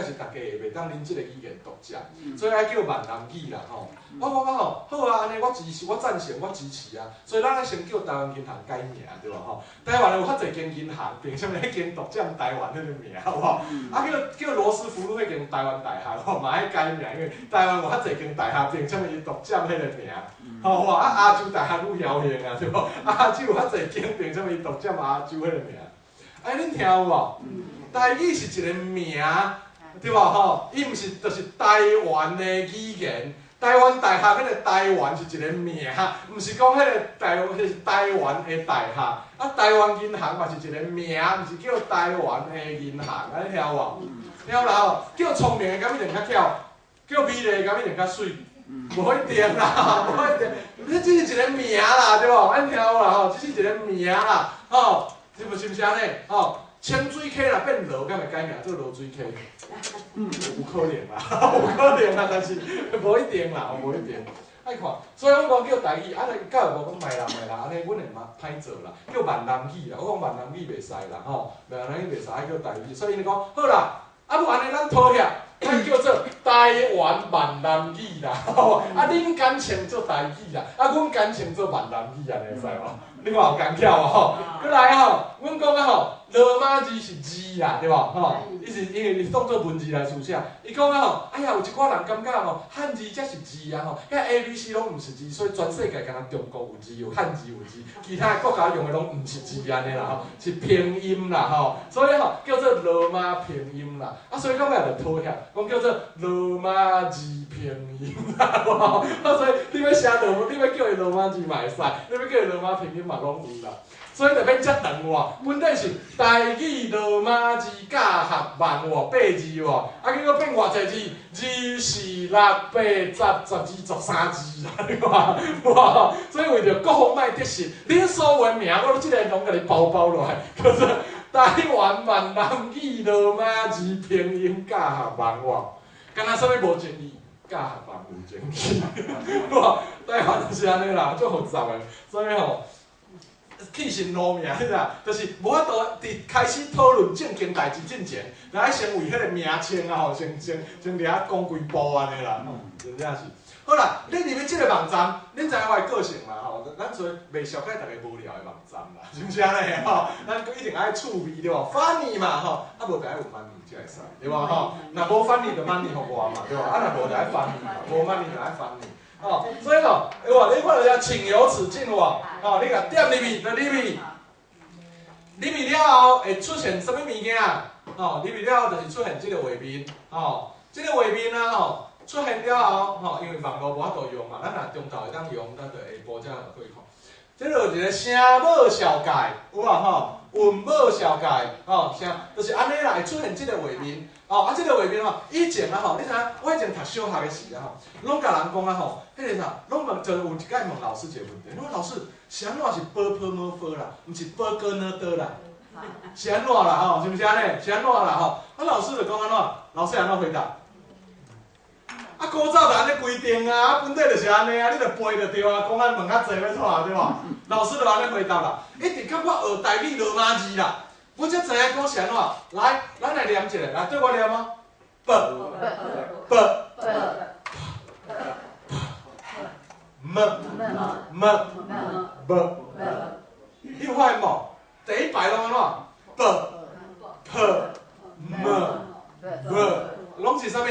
是逐家的，袂當恁這个語言獨佔，所以愛叫閩南語啦吼。我感覺吼，好啊，按呢我支持，我贊成，我支持啊。所以咱愛先叫台灣銀行改名，對無吼？台灣有較濟間銀行，憑啥物彼間獨佔台灣彼个名，有無？啊叫羅斯福路彼間台灣大學吼，嘛愛改名，因為台灣有較濟間大學，憑啥物伊獨佔彼个名？吼啊亞洲大學愈僥倖啊，對無？亞洲有較濟間，憑啥物伊獨佔亞洲彼个名？哎，恁聽有無？台語是一个名，對無吼？伊毋是就是台灣的語言。台灣大學彼个台灣是一个名，毋是講彼个台是台灣的大學。啊，台灣銀行嘛是一个名，毋是叫台灣的銀行，按呢聽有無？聽有啦吼，叫聰明的敢一定較巧，叫美麗的敢一定較媠，無一定啦，無一定。這只是一个名啦，對無？按呢聽有啦吼，只是一个名啦，吼，是毋是毋是按呢？吼，清水溪若變濁，敢會改名做濁水溪？有可能啦，有可能啦，但是無一定啦，無一定。愛看，所以阮講叫台語，啊，教育部講莫啦莫啦，按呢阮會嘛歹做啦，叫閩南語啦，我講閩南語袂使啦，吼，閩南語袂使，愛叫台語，所以𪜶講好啦，啊無按呢咱妥協，咱叫做台灣閩南語啦，吼，啊恁簡稱做台語啦，啊阮簡稱做閩南語，按呢會使無？你看有共巧無吼？閣來吼，阮講啊吼，羅馬字是字啦，對無吼？伊是因為伊當做文字來書寫。伊講啊吼，哎呀，有一寡人感覺吼，漢字才是字啊吼，遐 A、B、C 攏毋是字，所以全世界干焦中國有字，有漢字有字，其他的國家用的攏毋是字按呢啦吼，是拼音啦吼，所以吼叫做羅馬拼音啦。啊，所以到尾就妥協，講叫做羅馬字拼音啦，吼。啊，所以你欲寫羅，你欲叫伊羅馬字嘛會使，你欲叫伊羅馬拼音嘛攏有啦。所以就變遮長喎，本底是台語羅馬字教學網喎，八字喎，啊結果變偌濟字，二四六八十十二十三字啦，你看，哇！所以為著國防莫得失，恁所有的名我攏這个攏共你包包落來，叫做台灣閩南語羅馬字拼音教學網喎，敢若啥物無爭議，教學網有爭議，哇！台灣就是按呢啦，足複雜的，所以吼，起新路名，你知影？就是無法度佇開始討論正經代誌進前，就愛先為彼个名稱啊吼，先先先佇遐講幾步按呢啦，吼，真正是。好啦，你入去這个網站，恁知影我的個性嘛吼？咱做袂紹介逐个無聊的網站啦，是毋是按呢吼？咱一定愛趣味對無？funny 嘛吼，啊無就愛有 money 才會使對無吼？若無 funny 就 money 予我嘛對無？啊若無就愛 funny 嘛，無 money 就愛 funny。吼，所以吼，哇，你看著遮情有此境無？吼，你共點入去，就入去，入去了後會出現啥物物件？吼，入去了後就是出現這个畫面，吼，這个畫面啊吼，出現了後，吼，因為網路無法度用嘛，咱若中晝會當用，咱就下晡才可以看。這就一个聲母紹介，有無吼？韻母紹介，吼，聲就是按呢啦，會出現這个畫面。哦，啊，這个畫面吼，以前啊吼，你知影，我以前讀小學的時啊吼，攏共人講啊吼，彼个啥，攏問，就有一擺問老師一个問題，我講老師，是按怎是 b p m f 啦，毋是 b g n d 啦，是按怎啦吼？是毋是按呢？是按怎啦吼？啊，老師就講按怎？老師按怎回答？啊，古早就按呢規定啊，啊，本底就是按呢啊，你著背就對啊，講啊問較濟欲創對無？老師就按呢回答啦，一直到我學台語羅馬字啦，我才知影講是按怎。來，咱來念一下，來對我念哦。b b p m m b，你有發現無？第一排攏按怎？b p m b，攏是啥物？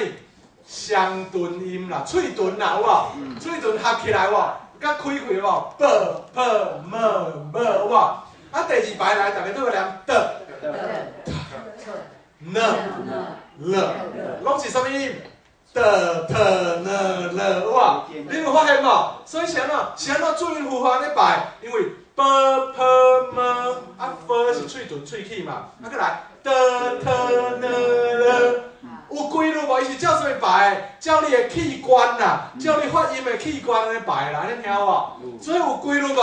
雙唇音啦，喙唇啦，有無？喙唇合起來有無？佮開開有無？b p m b 有無？啊，第二排來，逐家對我念 d t n l，攏是啥物音？d t n l 有無？你有發現無？所以是按怎？是按怎注音符號按呢排？因為 b p m 啊，f 是喙唇喙齒嘛，啊，閣來 d t n l。有規律無？伊是照啥物排？照你的器官啦，照你發音的器官按呢排啦，按呢聽有無？所以有規律無？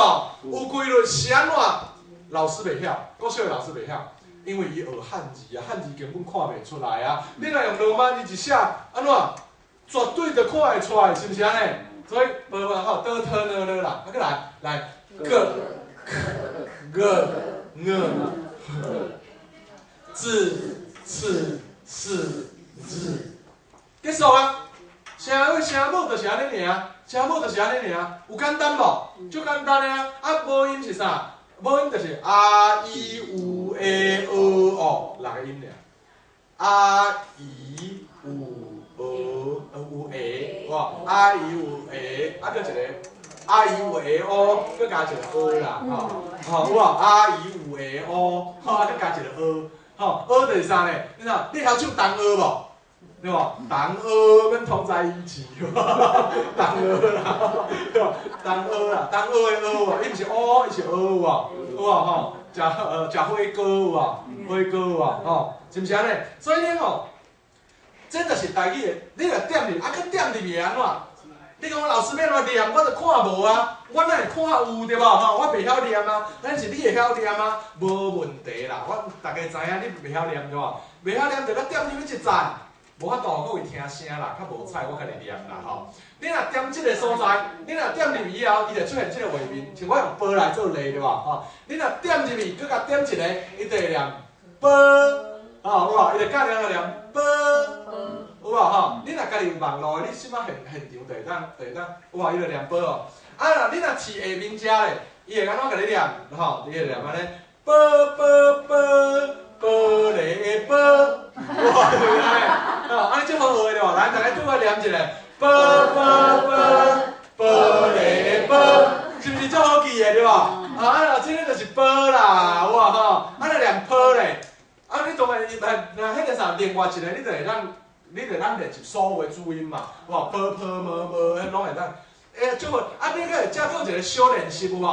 有規律是按怎？老師袂曉，國小的老師袂曉，因為伊學漢字啊，漢字根本看袂出來啊。你若用羅馬字一寫，按怎？絕對就看會出來，是毋是按呢？所以無辦法，d t n l 啦，啊，閣來來，g k g n h z c s 字。結束啊！聲尾聲母就是按呢爾，聲母就是按呢爾，有簡單無？足簡單的啊！啊，母音是啥？母音就是啊、伊、有、欸、喔、哦，六個音爾。啊、伊、有、喔、有、欸，哇！啊、伊、有、欸，啊，閣一個啊、伊、有、欸、喔，閣加一個喔啦，吼，吼有無？啊、伊、有、欸、喔，吼，啊，閣加一個喔，吼，喔就是啥呢？你知？你會曉唱東阿無？對無？東阿阮同在一起，東阿啦，對無？東阿啦，東阿的阿無？伊毋是烏，伊是阿有無？有無吼？食火鍋有無？火鍋有無？吼，是毋是按呢？所以吼，這就是台語的，你若點入，啊，閣點入去會按怎？你講老師欲按怎念，我就看無啊，我哪會看有對無？吼，我袂曉念啊，但是你會曉念啊，無問題啦。我逐家知影你袂曉念對無？袂曉念就閣點入去一層。無法度，閣為聽聲啦，較無彩，我家己念啦吼。你若點這个所在，你若點入去以後，伊就出現這个畫面，像我用波來做例對無？吼，你若點入去，閣共點一个，伊就會念波，吼有無？伊就教你按怎念波，有無吼？你若家己有網路的，你這擺現現場就會當，就會當，有無？伊就念波哦。啊，若你若飼下面遮咧，伊會按怎共你念？吼，伊會念按呢，波波波，玻璃的玻，哇，對毋對？吼，按呢足好學的對無？來，逐家對我念一下，波波波，玻璃的玻，是毋是足好記的對無？啊，這个就是波啦，有無吼？啊，若念波咧，啊，你當然，若彼个啥，另外一个，你就會當，你就會當練習所有的注音嘛，有無？波波摩摩，彼攏會當。欸，足好，啊，你閣會遮閣有一個小練習有無？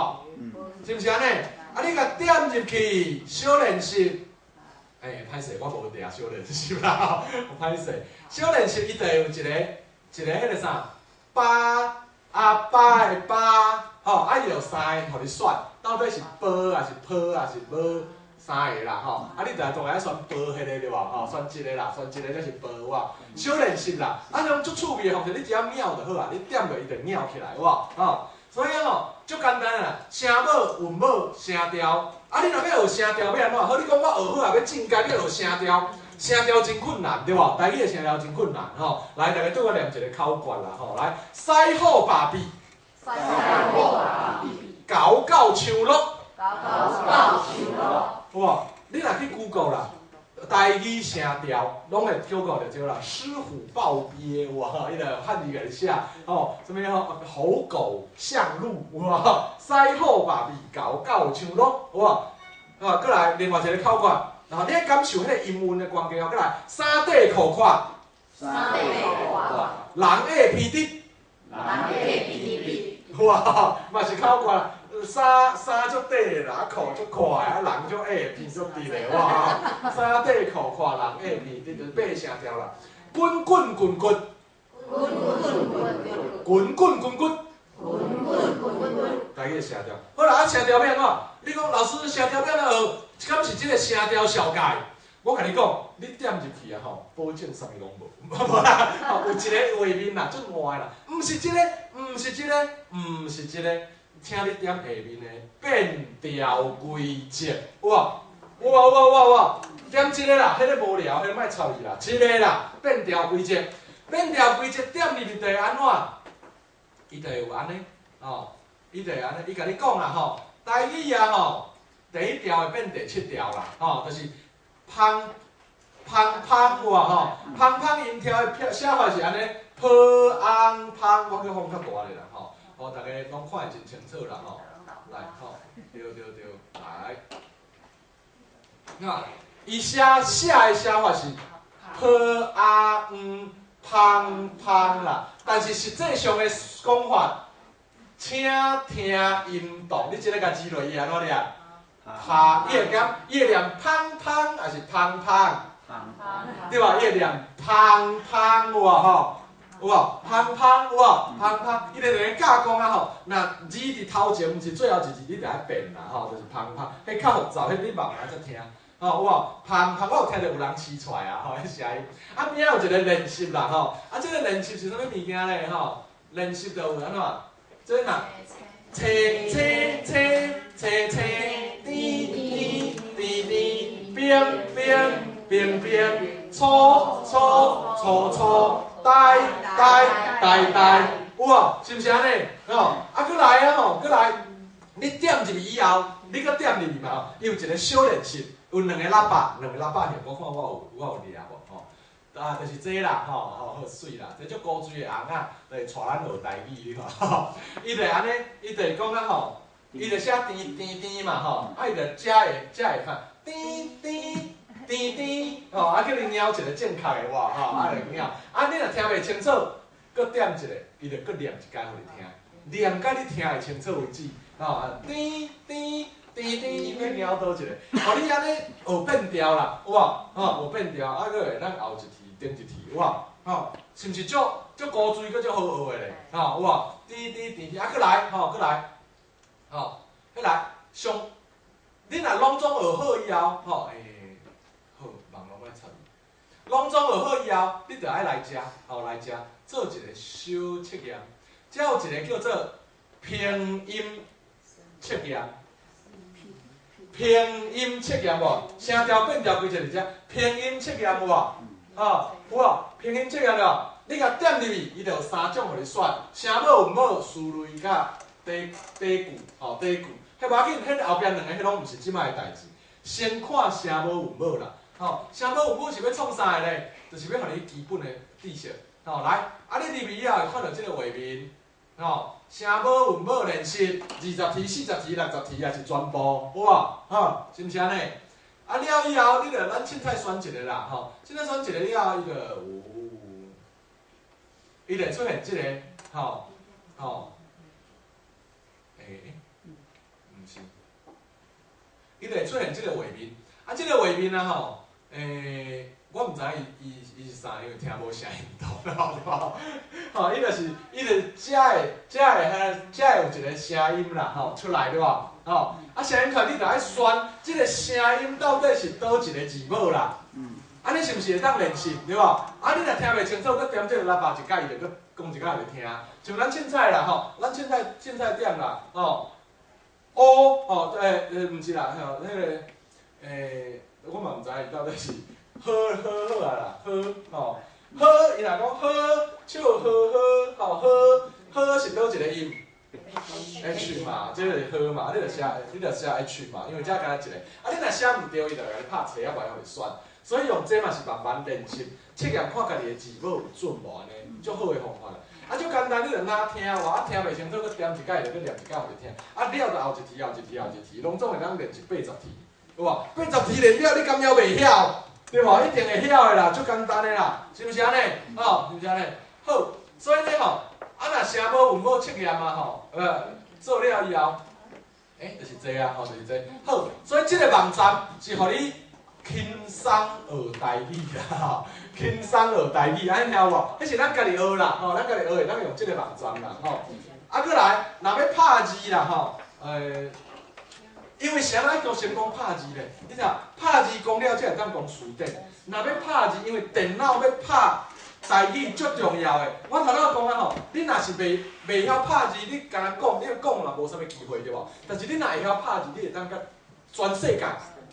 是毋是按呢？啊，你共點入去小練習。欸，歹勢，我無佇小練習啦，歹勢。小練習伊就會有一个一个彼个啥，巴阿爸的巴，吼，啊伊有三个予你選，到底是波抑是坡抑是無三个啦，吼，啊你就當然愛選波彼個對無？吼，選這个啦，選這个才是波有無？小練習啦，啊種足趣味的方式，你只要秒就好啊，你點落伊就秒起來有無？吼，所以吼，足簡單啦，聲母、韻母、聲調。啊，你若欲學聲調欲按怎？好，你講我學好啊，欲進階欲學聲調，聲調真困難，對無？台語的聲調真困難，吼。來，逐家對我念一個口訣啦，吼。來，師虎爸比，師虎爸比，猴狗樹鹿，猴狗樹鹿。有無？你若去 Google 啦，台語聲調，攏會 Google 著這啦。獅虎豹鱉有無？伊就漢字共你寫，吼，啥物吼？猴狗象鹿有無？師虎爸比，猴狗樹鹿有無？吼，閣來另外一个口訣，然後你愛感受彼个音韻的關鍵哦。閣來三塊褲闊，三塊褲闊，人愛鼻滴，人愛鼻滴，哇，嘛是口訣。衫衫足短的啦，褲足闊的，啊人足矮，鼻足直的，哇！衫短褲闊，人矮鼻直，就是八聲調啦。滾滾滾滾，滾滾滾滾，滾滾滾滾，滾滾滾滾。台語的聲調。好啦，啊聲調欲按怎？你講老師聲調欲按怎學？敢是這个聲調紹介？我共你講，你點入去啊吼，保證啥物攏無，無啦，有一个畫面啦，足爛的啦，毋是這个，毋是這个，毋是這个。請你點下面的變調規則，有無？有無？有無？有無？點這个啦，彼个無聊，彼个莫插伊啦，這个啦，變調規則，變調規則點入去就會按怎？伊就會有按呢，吼，伊就會按呢，伊共你講啦吼，台語啊吼，第一調會變第七調啦，吼，就是芳芳芳有無吼？芳芳音調的寫法是按呢，波翁芳，我閣放較大咧啦吼。吼，逐家攏看會真清楚啦吼，來吼，對對對，來。那伊寫寫的寫法是波阿翁芳芳啦，但是實際上的講法，請聽音讀，你這个共字落伊按怎念？芳，伊會講，伊會念芳芳，抑是芳芳？對吧？伊會念芳芳有無吼？有無？芳芳有無？芳芳，伊就咧教講啊吼。若字佇頭前，毋是最後一字，你著愛變啦吼，就是芳芳。彼較複雜，彼你慢慢才聽。吼有無？芳芳，我有聽著有人試出來啊吼，彼聲音。啊邊仔有一个練習啦吼，啊這个練習是啥物物件咧吼？練習就有按怎？這若青青青青青，甜甜甜甜，冰冰冰冰，粗粗粗粗，台台台台，有無？是毋是按呢？吼，啊，閣來啊吼，閣來，你點入去以後，你閣點入去嘛吼，伊有一個小練習，有兩個喇叭，兩個喇叭形，我看我有掠無吼？啊，就是這啦，吼吼好媠啦，這足古錐的尪仔，就是帶咱學台語，你看，吼，伊就按呢，伊就講啊吼，伊就寫甜甜甜嘛吼，啊伊就遮會遮會看甜甜甜甜，吼，啊叫你貓一個正確的話，吼，啊就貓，啊你若聽袂清楚，閣點一個，伊就閣念一擺予你聽，念甲你聽會清楚為止，吼，啊甜甜甜甜，欲貓佗一个，予你按呢學變調啦，有無？吼，學變調，啊閣會咱後一題、頂一題，有無？吼，是毋是足足古錐，閣足好學的咧？吼，有無？甜甜甜甜，啊，閣來，吼，閣來，吼，閣來，上，你若攏總學好以後，吼，好，網路莫插伊，攏總學好以後，你就愛來遮，吼，來遮做一個小測驗，遮有一個叫做拼音測驗。拼音測驗無？聲調變調規則佇遮，拼音測驗有無？吼，有無？拼音測驗了，你共點入去，伊就有三種予你選：聲母、韻母、詞類佮短短句，吼，短句。彼無要緊，彼後壁兩个彼攏毋是這擺的代誌。先看聲母、韻母啦，吼，聲母、韻母是欲創啥的咧？就是欲予你基本的知識。吼，來，啊，你入去以後會看著這个畫面。吼，聲母韻母練習，20題、40題、60題也是全部，有無？吼，是毋是按呢？啊了以後，你著咱凊彩選一個啦，吼，凊彩選一個了後，伊就有，伊就出現這个，吼，吼，欸，毋是，伊就會出現這个畫面，啊，這个畫面啊，吼，我毋知影伊伊伊是啥，因為聽無聲音圖，對無？吼，伊就是，伊就遮會遮會遐遮會有一個聲音啦，吼，出來對無？吼，啊聲音出來，你著愛選這个聲音到底是佗一个字母啦。按呢是毋是會當練習，對無？啊，你若聽袂清楚，閣點這个喇叭一擺，伊就閣講一擺予你聽。像咱凊彩啦，吼，咱凊彩凊彩點啦，吼，O，吼，毋是啦，吼，彼个，我嘛毋知伊到底是。好好好啊啦，好吼，好，伊若講好，笑呵呵，吼好，好是佗一个音？H 嘛，這个是好嘛，你就寫 H 嘛，因為這敢若一个，啊你若寫毋著，伊就共你拍斜仔，袂予你選。所以用這嘛是慢慢練習，測驗看家己的字母有準無按呢，足好的方法啦。啊，足簡單，你就哪聽話，啊聽袂清楚，閣點一擺，就閣念一擺予你聽。啊了就後一題，後一題，後一題，攏總會當練習80題，有無？八十題練了，你敢猶袂曉？對無？一定會曉的啦，足簡單的啦，是毋是按呢？吼，是毋是按呢？好，所以呢吼，啊若聲母韻母測驗啊吼，做了以後，就是這啊，吼，就是這。好，所以這个網站是予你輕鬆學台語啦，吼，輕鬆學台語，按呢聽有無？彼是咱家己學啦，吼，咱家己學會當用這个網站啦，吼。啊，閣來，若欲拍字啦，吼，因為啥咱叫先講拍字咧？你知影拍字講了，才會當講辭典。若欲拍字，因為電腦欲拍台語足重要的。我頭拄仔講啊吼，你若是袂曉拍字，你干焦講，你講嘛無啥物機會對無？但是你若會曉拍字，你會當佮全世界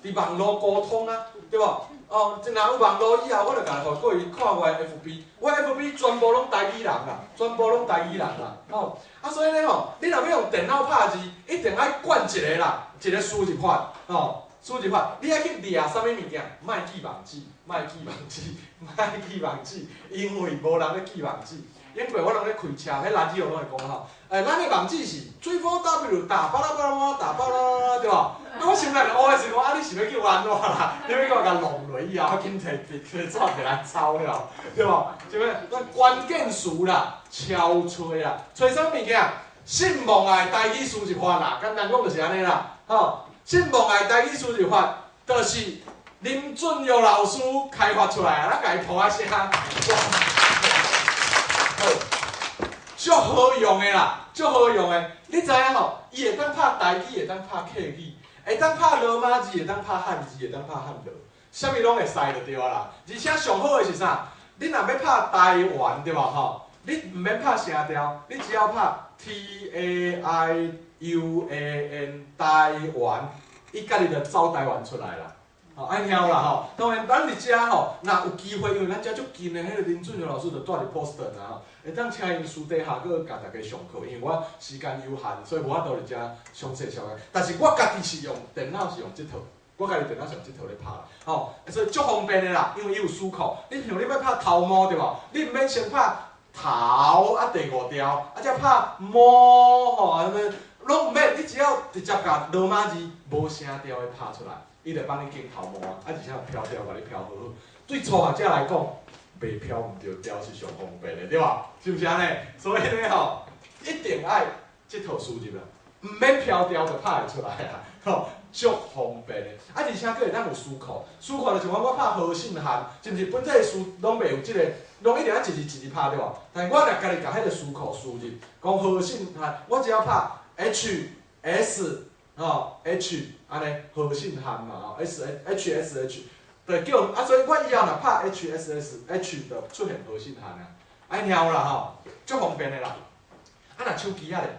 佇網路溝通啊，對無？哦，若有網路以後，我就共予各位看我的 FB，我 FB 全部攏台語人啦，全部攏台語人啦，吼。啊，所以呢吼，你若欲用電腦拍字，一定愛灌一个啦，一個輸入法，吼，輸入法，你愛去掠啥物物件？莫記網址，莫記網址，莫記網址，因為無人咧記網址。頂過我攏咧開車，彼垃圾攏會講吼，咱的網址是 www 打巴拉巴拉巴打巴拉拉，對無？啊，我心內就 OS 講，啊，你是欲叫我按怎啦？你欲叫我共弄落以後，緊提提紙摕來抄了，對無？是毋是？咱關鍵詞啦，超揣啦，揣啥物件？信望愛台語輸入法啦，簡單講就是按呢啦，吼。信望愛台語輸入法，就是林俊育老師開發出來啊，咱共伊拍聲。好，足好用的啦，足好用的。你知影吼？伊會當拍台語，會當拍客語，會當拍羅馬字，會當拍漢字，會當拍漢羅，啥物攏會使就對啦。而且上好的是啥？你若欲拍台灣對無吼？你毋免拍聲調，你只要拍 TAIUAN 台灣，伊家己就走台灣出來啦。吼，按聽有啦吼。當然，咱佇遮吼，若有機會，因為咱遮足近的，彼個林俊雄老師就住佇 Boston 啊吼，會當請𪜶私底下閣共大家上課，因為我時間有限，所以無法度佇遮詳細紹介。但是我家己是用電腦是用這套，我家己電腦是用這套咧拍啦，吼，所以足方便的啦，因為伊有詞庫。你像你欲拍頭毛對無？你毋免先拍頭啊第五條，啊才拍毛吼，按呢攏毋免，你只要直接共羅馬字無聲調的拍出來。伊就幫你剪頭毛啊，啊而且飄調共你飄好好。對初學者來講，袂飄毋著調是上方便的，對無？是毋是按呢？所以呢吼，一定愛這套輸入啦，毋免飄調就拍會出來啊，吼，足方便的。啊，而且閣會當有詞庫，詞庫就是講我拍何信函，是毋是？本這個詞攏袂有這個，攏一定愛一字一字拍對無？但是我若家己共彼個詞庫輸入，講何信函，我只要拍 H S 吼 H 按呢何信函嘛吼 S H S H，就叫啊，所以我以後若拍 H S S H 就出現何信函啊，按呢聽有啦吼，足方便的啦。啊，若手機仔咧，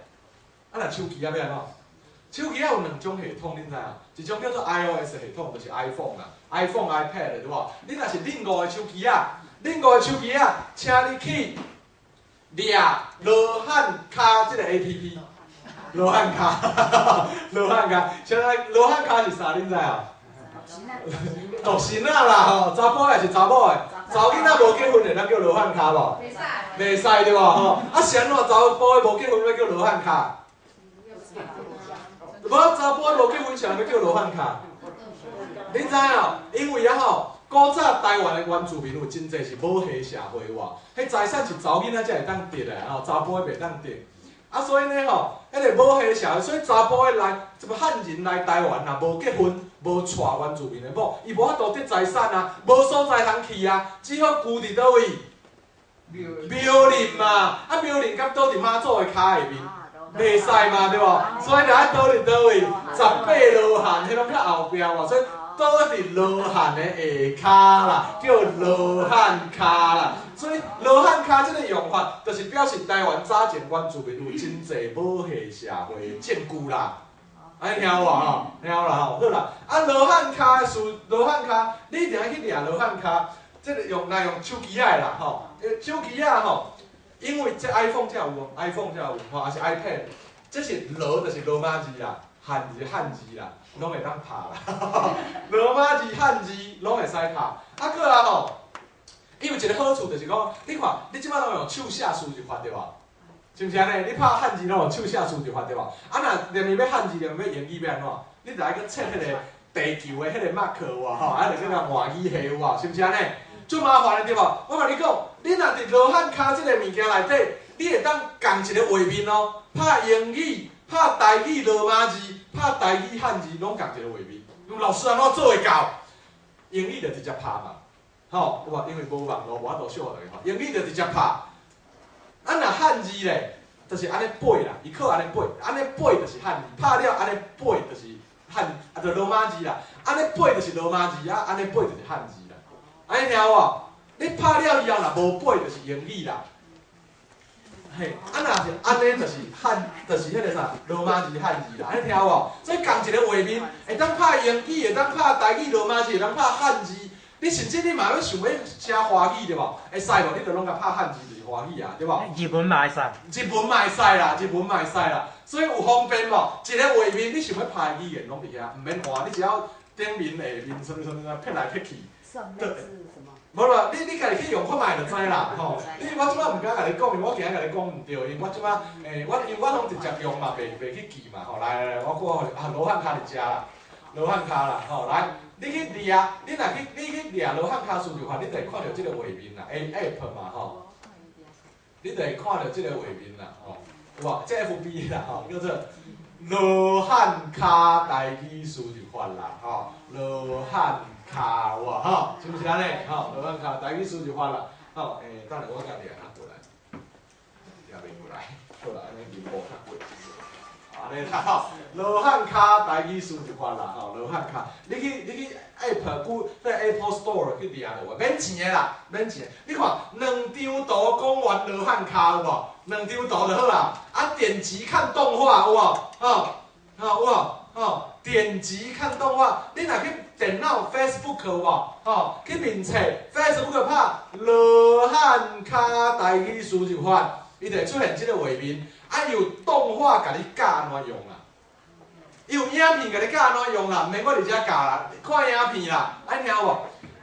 啊若手機仔欲按怎？手機仔有兩種系統，恁知影？一種叫做 iOS 系統，就是 iPhone 啦，iPhone、iPad 對無？你若是恁五个手機仔，恁五个手機仔，請你去掠羅漢跤這個 APP。羅漢跤，羅漢跤，現在羅漢跤是啥？恁知影？獨身仔啦吼，查埔的是查某的，查某囡仔無結婚的，咱叫羅漢跤無？袂使。袂使對無吼？啊是按怎查埔的無結婚欲叫羅漢跤？無查埔的無結婚，啥人欲叫羅漢跤？恁知影？因為啊吼，古早台灣的原住民有真濟是母系社會哇，彼財產是查某囡仔才會當得的吼，查埔的袂當得。啊，所以呢吼，彼個母系社會，所以查埔的來，這個漢人來台灣若無結婚，無娶原住民的某，伊無法度得財產啊，無所在通去啊，只好舊佇佗位？廟林嘛，啊廟林敢倒佇媽祖的跤下面，袂使嘛，對無？所以就愛倒佇佗位？十八羅漢，彼攏較後壁嘛，所以倒佇羅漢的下跤啦，叫羅漢跤啦。所以羅漢跤這個用法，就是表示台灣早前原住民有真濟母系社會的證據啦。按呢聽有無吼？聽有啦吼，好啦。啊，羅漢跤的事，羅漢跤，你一定愛去掠羅漢跤，這個用來用手機仔的啦吼。手機仔吼，因為這 iPhone 才有哦，iPhone 才有吼，抑是 iPad，這是羅就是羅馬字啦，漢字漢字啦，攏會當拍啦。羅馬字漢字攏會使拍。啊，閣啊吼，伊有一個好處就是講，你看，你這擺攏用手寫輸入法對無？是毋是按呢？你拍漢字攏用手寫輸入法對無？啊，若連欲漢字連欲英語欲按怎？你就愛閣切彼個地球的彼個 mark 有無吼？啊，就去共換語系有無？是毋是按呢？足麻煩的對無？我共你講，你若佇羅漢跤這個物件內底，你會當仝一個畫面哦，拍英語、拍台語羅馬字、拍台語漢字，攏仝一個畫面。老師按怎做會到？英語就直接拍嘛，吼，有無？因為無網路，無法度秀予大家看。英語就直接拍。啊，若漢字咧，就是按呢掰啦，伊靠按呢掰，按呢掰就是漢字，拍了按呢掰就是漢，啊，就羅馬字啦。按呢掰就是羅馬字，啊，按呢掰就是漢字啦。按呢聽有無？你拍了以後，若無掰就是英語啦。嘿，啊若是按呢就是漢，就是彼個啥羅馬字漢字啦。按呢聽有無？所以仝一個畫面，會當拍英語，會當拍台語羅馬字，會當拍漢字。你甚至你嘛欲想欲寫華語對無？會使無？你就攏共拍漢字就是華語啊，對無？日文嘛會使。日文嘛會使啦，日文嘛會使啦。所以有方便無？一個畫面你想欲拍的語言攏佇遐，毋免換，你只要頂面下面啥物啥物啥撇來撇去。上面是什麼？無啦，你家己去用看覓就知啦，吼。你我這擺毋敢共你講，因為我驚共你講毋對，因為我這擺，我因為我攏直接用嘛，袂去記嘛，吼。來來來，我閣予你啊，羅漢跤佇遮啦，羅漢跤啦，吼，來，你去掠，你若去你去掠羅漢跤輸入法，你就會看著這個畫面啦，A app 嘛，吼。你就會看著這個畫面啦，吼，有無？這 FB 啦，吼，叫做羅漢跤台語輸入法啦，吼，羅漢跤有無？吼，是毋是按呢？吼，羅漢跤台語輸入法啦，吼，等下我共掠較過來，掠袂過來，好啦，按呢螢幕較過。按呢啦吼，羅漢跤台語輸入法啦，吼，羅漢跤，你去 App 古在 Apple Store 去掠就有，免錢的啦，免錢的。你看兩張圖講完羅漢跤有無？兩張圖就好啦。啊，點擊看動畫有無？吼，吼有無？吼，點擊看動畫，你若去電腦 Facebook 有無？吼，去面冊 Facebook 拍羅漢跤台語輸入法，伊就會出現這个畫面，啊，有動畫共你教按怎用啦，伊有影片共你教按怎用啦，毋免我佇遮教啦，看影片啦，愛聽無？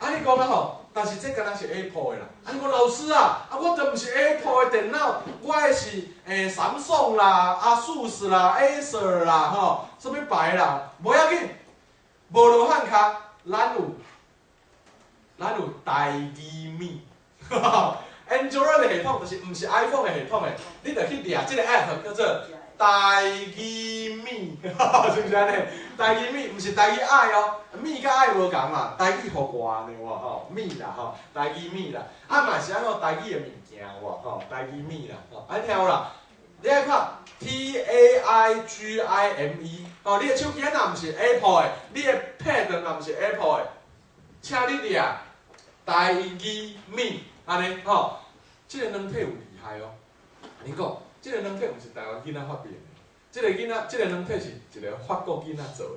啊，你講啊吼，但是這敢若是 Apple 的啦。啊，你講老師啊，啊，我都毋是 Apple 的電腦，我的是三星啦、ASUS 啦、Acer 啦，吼，啥物牌啦，無要緊，無羅漢跤，咱有台語米，Android 的系統就是毋是 iPhone 的系統的，你著去掠這个 App 叫做台語米，是毋是按呢？台語米毋是台語愛哦，米佮愛無仝嘛，台語予我按呢無吼，米啦吼，台語米啦，啊嘛是按怎台語的物件有無吼，台語米啦，吼，按聽有啦。你愛看 TAIGIME，吼，你的手機若毋是 Apple 的，你的 Pad 若毋是 Apple 的，請你掠台語米，按呢吼，這个軟體有厲害哦。你講，這个軟體毋是台灣囡仔發明的，這个囡仔，這个軟體是一个法國囡仔做的，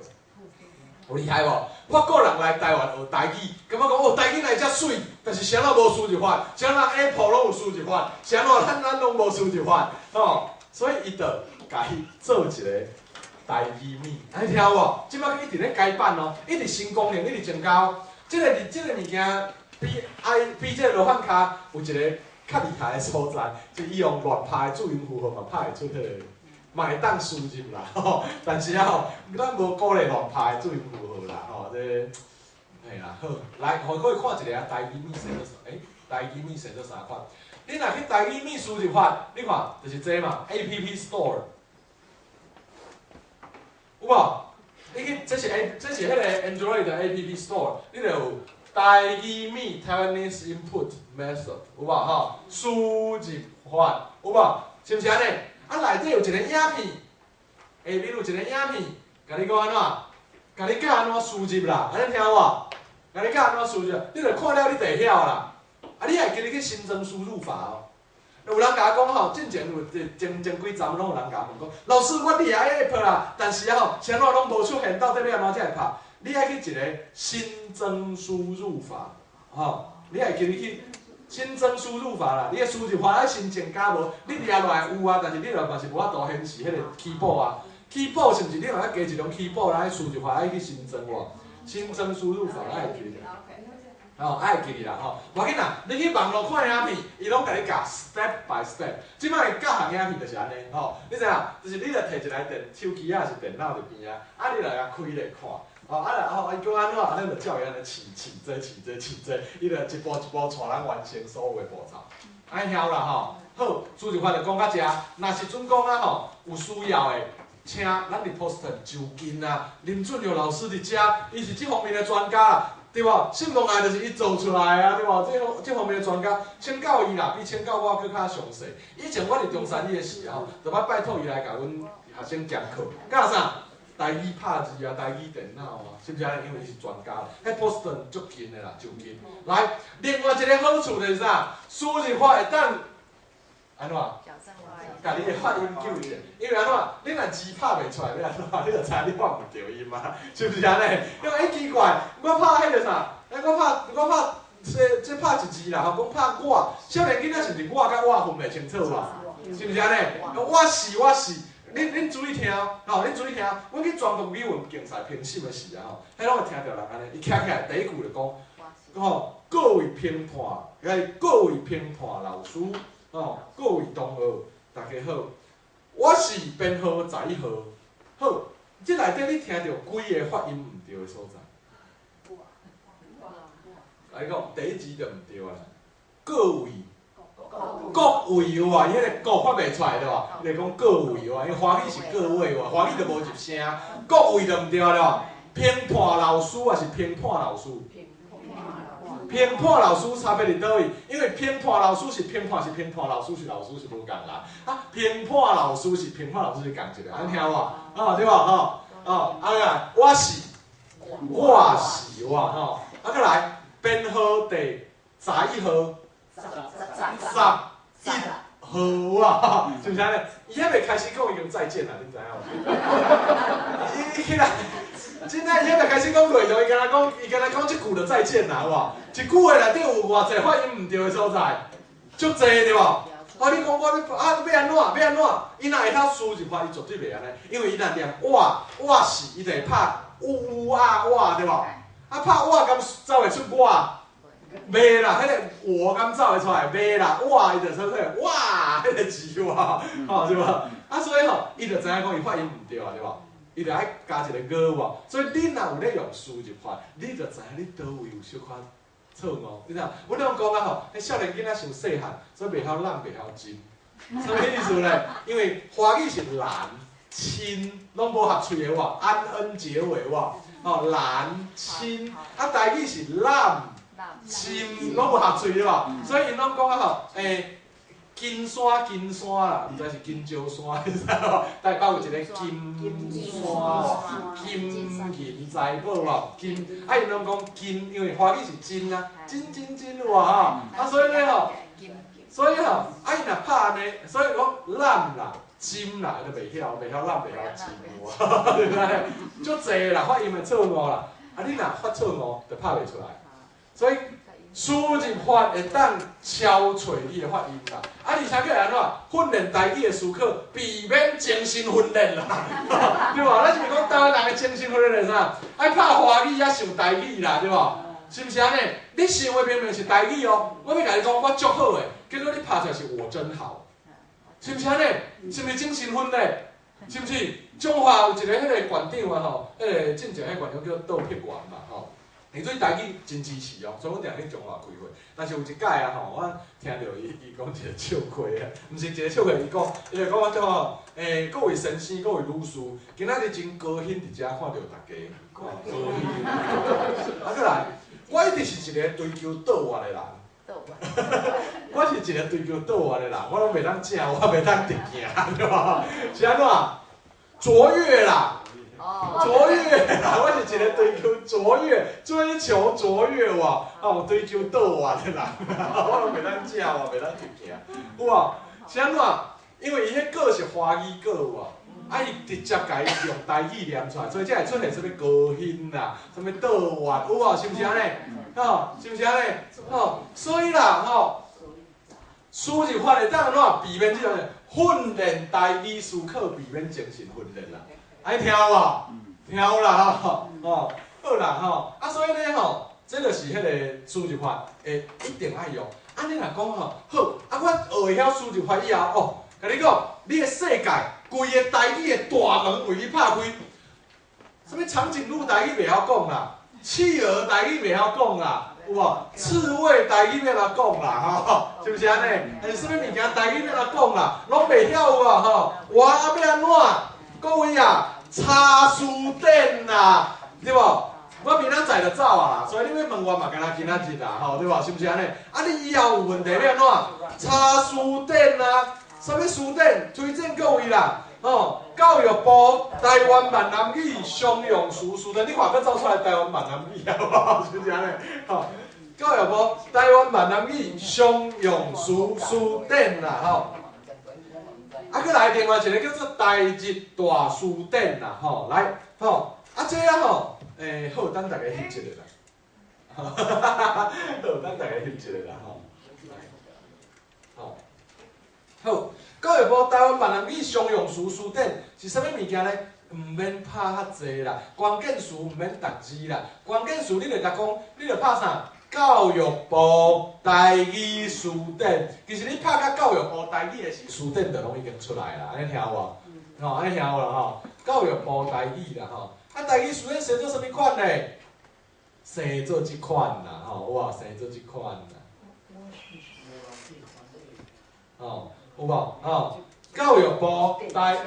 有厲害無？法國人來台灣學台語，感覺講哦，台語來遮媠，但是啥物無輸入法，啥物 Apple 攏有輸入法，啥物咱攏無輸入法，吼，所以伊就共伊做一个台語米，按呢聽有無？這擺一直咧改版哦，一直新功能，一直增加哦。這个物件比 I 比這个羅漢跤有一个較厲害的所在，就伊用亂拍的注音符號嘛拍會出彼个，嘛會當輸入啦，吼。但是啊吼，咱無鼓勵亂拍的注音符號啦，吼，這嘿啦，好，來，予各位看一下台語米寫做啥？欸，台語米寫做啥款？你若去台語米輸入法，你看就是這嘛，App Store，有無？你去，這是 A，這是彼個 Android 的 App Store，你就有台語米 Taiwanese Input Method，有無吼？輸入法，有無？是毋是按呢？啊，內底有一个影片，下面有一個影片，共你講按怎？共你教按怎輸入啦？按呢聽有無？共你教按怎輸入，你著看了你就會曉啦。啊，你會記得去新增輸入法哦。有人共我講吼，進前有前前幾站攏有人共我問講，老師，我掠 app 啦，但是啊吼，啥物攏無出現，到底欲按怎才會拍？你愛去一个新增輸入法，吼，你愛記得去新增輸入法啦。你的輸入法愛先增加無？你掠落來有啊，但是你嘛是無法度顯示彼个 keyboard 啊。keyboard 是毋是你嘛愛加一張 keyboard 來輸入法愛去新增無？新增輸入法愛記得。吼，愛會記得啦吼，無要緊啦，你去網路看影片，伊攏共你教 step by step。這擺教學影片就是按呢，吼，你知影？就是你著提一台電手機啊，抑是電腦佇邊啊，啊你來共開咧看，吼，啊然後伊講按怎，啊咱就照伊按呢試試這試這試這，伊就一步一步帶咱完成所有的步驟。按呢曉啦吼，好，輸入法就講到遮，若是準講啊吼，有需要的，請咱佇 Boston 就近啊，林俊佑老師佇遮，伊是這方面的專家啦。對無？信望愛就是伊做出來啊，對無？這方面的專家，請教伊啦，比請教我閣較詳細。以前我佇中山醫的時候，就捌拜託伊來共阮學生講課，教啥？台語拍字啊，台語電腦啊，是毋是按呢？因為伊是專家，彼 Boston 足近的啦，就近。來，另外一个好處就是啥？輸入法會當按怎？共你的發音糾正，因為按怎？你若字拍袂出來，欲按怎？你就知影你發毋著音啊，是毋是按呢？你講欸奇怪，我拍彼个啥？欸，我拍這拍一字啦，吼，講拍我，少年囡仔是毋是我佮我分袂清楚嘛？是毋是按呢？我是我是，恁注意聽吼，恁注意聽，阮去全國語文競賽評審的時啊吼，彼攏會聽著人按呢，伊徛起來第一句就講，吼，各位評判，各位評判老師，吼，各位同學，大家好，我是編號11號，好，這內底你聽著幾个發音毋著的所在？來講，第一字就毋對啊，各位，各位有無？伊彼个各發袂出來對無？伊就講各位有無？因為華語是各位有無？華語就無入聲，各位就毋對對無？評判老師抑是評判老師？評判老師差別佇佗位？因為評判老師是評判是評判老師是老師是無仝啦。啊，評判老師是評判老師是仝一个，按呢聽無？哦，對無？吼，哦，啊來，我是，我是我吼，啊閣來，編號第十一號，十一號，好啊，是毋是按呢？伊還袂開始講，已經再見啦，你知影無？伊起來，真正伊還袂開始講內容，伊敢若講，伊敢若講這句就再見啦，有無？一句話內底有偌濟發音毋對的所在，足濟對無？哦，你講我欲啊，欲按怎？欲按怎？伊若會曉輸入法，伊絕對袂按呢，因為伊若念我，我是，伊就會拍有啊我對無？啊拍我敢走會出我？袂啦，彼個我敢走會出來？袂啦，我伊就說出來哇，彼個字哇，吼是無？啊所以吼，伊就知影講伊發音毋對啊，對無？伊就愛加一個個無，所以你若有咧用輸入法，你就知影你佗位有小可錯誤，你知影？阮攏講啊吼，彼少年囡仔傷細漢，所以袂曉攬袂曉斟，啥物意思咧？因為華語是難、親，攏無合喙的哇，安恩結尾哇，吼難親，啊台語是攬。深攏無合喙對無？所以𪜶攏講啊吼，金山金山啦，毋知是金石山，你知無？台北有一個金山，金銀財寶無？金，啊𪜶攏講金，因為華語是金啊，金金金有無吼？啊所以咧吼，所以吼，啊伊若拍按呢，所以講攬啦、斟啦，伊就袂曉，袂曉攬，袂曉斟有無？對不對？足濟啦，發音的錯誤啦，啊你若發錯誤，就拍袂出來。所以輸入法會當敲揣你的發音啦，啊，而且閣會按怎？訓練台語的思考，避免精神分裂啦，對無？咱是毋是講台灣人的精神分裂是啥？愛拍華語抑想台語啦，對無？是毋是按呢？你想的明明是台語哦，我欲共你講，我足好的，結果你拍出來是我真好，是毋是按呢？是毋是精神分裂？是毋是？彰化有一個彼個縣長啊吼，彼個進前彼個縣長叫杜碧元嘛吼。伊對台語真支持哦，所以阮定去彰化開會。但是有一擺啊吼，我聽著伊講一個笑話啊，毋是一個笑話，伊講，伊就講我吼，各位先生，各位女士，今仔日真高興佇遮看著大家，高興。啊，閣來，我一直是一個追求倒越的人。我是一個追求倒越的人，我攏袂當正，我袂當直行，對無？是按怎？卓越啦！卓越啦！我是一個追求卓越、追求卓越哇，哦，追求倒越的人，我攏袂當正，我袂當直行，有無？是按怎？因為伊彼個是華語歌有無？啊，伊直接共伊用台語念出來，所以才會出現啥物高興啦，啥物倒越，有無？是毋是按呢？吼，是毋是按呢？吼，所以啦，吼，輸入法會當按怎避免這種訓練台語思考，避免精神分裂啦。愛聽有無？聽有啦吼，哦，好啦吼，啊所以咧吼，這就是彼個輸入法會一定愛用。啊，你若講吼，好，啊我學會曉輸入法以後，哦，共你講，你的世界規个台語的大門為你拍開。啥物長頸鹿台語袂曉講啦，企鵝台語袂曉講啦，有無？刺蝟台語欲按怎講啦，吼，是毋是按呢？還是啥物物件台語欲按怎講啦，攏袂曉有無吼？我啊欲按怎？各位啊，查詞典啦，對無？我明仔載就走啊啦，所以你欲問我嘛，敢若今仔日啦，吼，對無？是毋是按呢？啊，你以後有問題欲按怎？查詞典啊，啥物詞典？推薦各位啦，吼，教育部台灣閩南語常用詞辭典，你看閣走出來台灣閩南語啊，是毋是按呢？吼，教育部台灣閩南語常用詞辭典啦，吼。啊，閣來另外一個叫做台日大辭典啦，吼，來，吼，啊，這啊吼，好，等大家翕一下啦，好，等大家翕一下啦，吼，吼，好，教育部台灣閩南語常用詞辭典是啥物物件咧？毋免拍較濟啦，關鍵詞毋免逐字啦，關鍵詞你就共講，你就拍啥？教育部台語辭典，其實你拍甲教育部台語的時，辭典就攏已經出來啦，按呢聽有無？吼，按呢聽有啦吼。教育部台語啦吼，啊台語辭典生做啥物款咧？生做這款啦吼，有無？生做這款啦。吼，有無？吼，教育部台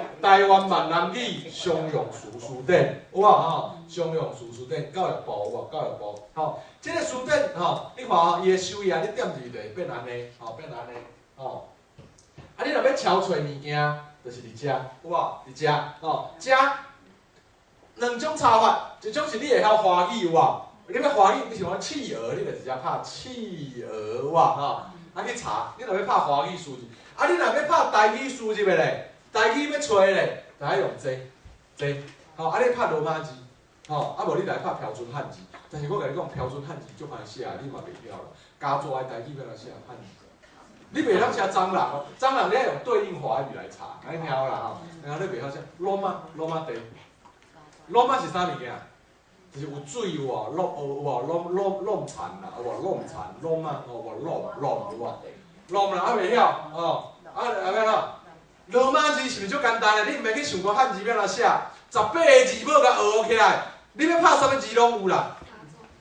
灣閩南語常用詞辭典，有無？吼，常用詞辭典，教育部有無？教育部，吼，這個辭典吼，你看吼，伊的首頁你點入去就會變按呢，吼，變按呢，吼。啊，你若欲敲揣物件，就是佇遮，有無？佇遮，吼，遮兩種查法，一種是你會曉華語有無？你欲華語，你像講企鵝，你就直接拍企鵝有無？吼，啊去查，你若欲拍華語詞字，啊，啊，你若欲拍台語輸入的咧，台語欲揣咧，就愛用這這，吼，啊你拍羅馬字，吼，啊無你來拍標準漢字。但是我共你講，標準漢字足歹寫，你嘛袂曉啦。加紙的台語欲按怎寫漢字？你袂曉寫蟑螂哦，蟑螂你愛用對應華語來查，按呢聽好啦吼。然後你袂曉寫羅馬羅馬地，羅馬是啥物件？就是有水有無？落有無？攏攏攏田啦，有無？攏田羅馬有無？攏攏有無？攏啦，啊袂曉哦，啊啊欲按怎？羅馬字是毋是足簡單的？你毋免去想講漢字欲按怎寫，18個字母共學起來，你欲拍啥物字攏有啦，